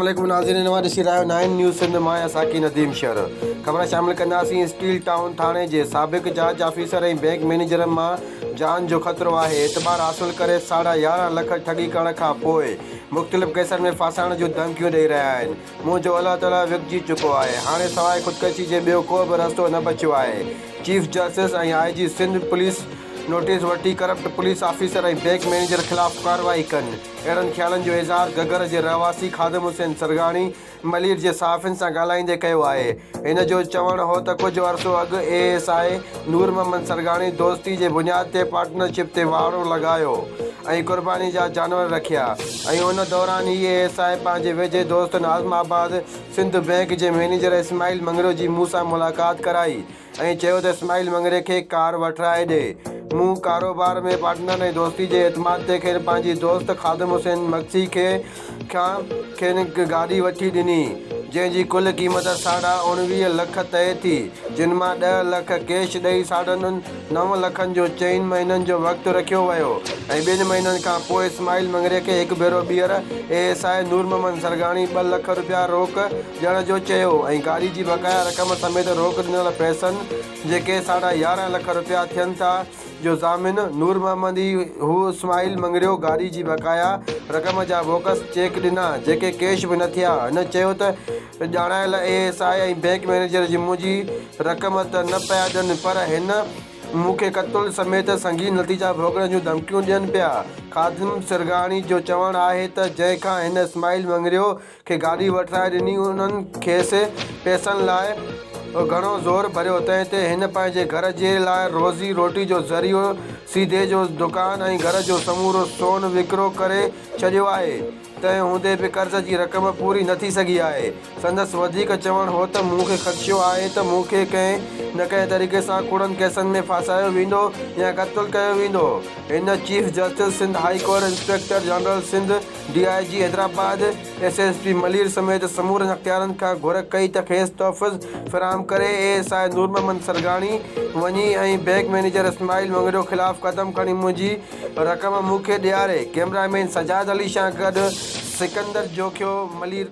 عليڪم ناظرين اوهان ڏسي رهيا آهيو نائين نيوز سنڌ مان آهيان ساقي نديم شر خبر شامل ڪنداسين اسٽيل ٽائون ٿاڻي جي سابق جاچ آفيسر ۽ بئنڪ مئنيجرن مان جان جو خطرو آهي اعتبار حاصل ڪري ساڍا 11 لک ٺڳي ڪرڻ کان پوء مختلف ڪيسن ۾ ڦاسائڻ جون ڌمڪيون ڏئي رهيا آهن منهنجو الله تعاليٰ وڪجي چڪو آهي، هاڻي سواء خودڪشي جي ٻيو ڪو به رستو نه بچيو آهي، chief justice ۽ I G Sindh police notice وٺي corrupt police officer ۽ bank manager خلاف ڪارروائي ڪن. اهڙن خيالن جو اظهار گهگهر جي رهواسي خادم حسين سرگاڻي ملير جي صحافين سان ڳالهائيندي ڪيو آهي. هن جو چوڻ هو ته ڪجهه عرصو اڳ A S I Noor Muhammad Sargani دوستي جي بنياد تي پارٽنرشپ تي واڙو لڳايو ۽ قرباني جا جانور رکيا ۽ ان دوران ئي اي ايس I پنهنجي ويجهي دوست ناظم آباد سنڌ بئنڪ جي مئنيجر اسماعيل مڱريو جي مون سان ملاقات ڪرائي ۽ چيو ته اسماعيل مڱريي کي ڪار وٺرائي ڏي. مون ڪاروبار ۾ پارٽنر ۽ دوستي جي اعتماد تي کين پنهنجي دوست خادم حسين مگسي کي کان کين گاڏي وٺي ڏني، جنهن جي ڪل قيمت ساڍا 19 لک طئي ٿي، جن مان ڏهه لک ڪيش ڏئي ساڍن نو لکن جو چئن مهينن جو وقت رکيو ويو ۽ ٻن مهينن کان پوء اسماعيل مڱريي کي هڪ ڀيرو ٻيهر A S I Noor Muhammad Sargani ٻه لک رپيا روڪ ڏيڻ جو چيو ۽ گاڏي جي بقايا رقم سميت روڪ ڏنل پئسن جيڪي ساڍا 11 لک رپيا ٿين ٿا جو ضامن نور محمد ئي هو اسماعيل مڱريو گاڏي جي بقايا رقم جا بوڪس چيڪ ڏنا جيڪي ڪيش به نه ٿيا هن چيو ته ڄاڻايل A S I ۽ bank manager جي منهنجي رقم ته نه پيا ڏين پر هن مون کي قتل سميت سنگين نتيجا ڀوڳڻ جون ڌمڪيون ڏين پيا خادم سرگاڻي جو چوڻ آهي ته جنهن کان هن اسماعيل مڱريو کي گاڏي وٺرائي ڏني. انهن کيس پئسن لاء گهڻو زور ڀريو، تنهن تي هن پنهنجي گهر جي لاء روزي روٽي جو ذريعو سيڌي جو دڪان ۽ گهر جو سمورو سون وڪرو ڪري ڇڏيو آهي، تنهن هوندي به قرض جي رقم پوري نه ٿي سگهي آهي. سندس وڌيڪ چوڻ هو ته مون کي خدشو آهي ته مون کي ڪنهن نه ڪنهن طريقي سان ڪوڙن ڪيسن ۾ ڦاسايو ويندو يا قتل ڪيو ويندو. هن chief justice Sindh high court, inspector general Sindh, D I G Hyderabad, S S P Malir سميت سمورن اختيارن کان گهر ڪئي ته کيس تحفظ فراهم ڪري A S I Noor Muhammad Sargani وڃي ۽ بئنڪ مئنيجر اسماعيل مڱريو خلاف قدم کڻي منهنجي رقم مون کي ڏياري، ڪئميرا مين سجاد علي شان گڏ سڪندر جوکيو ملير.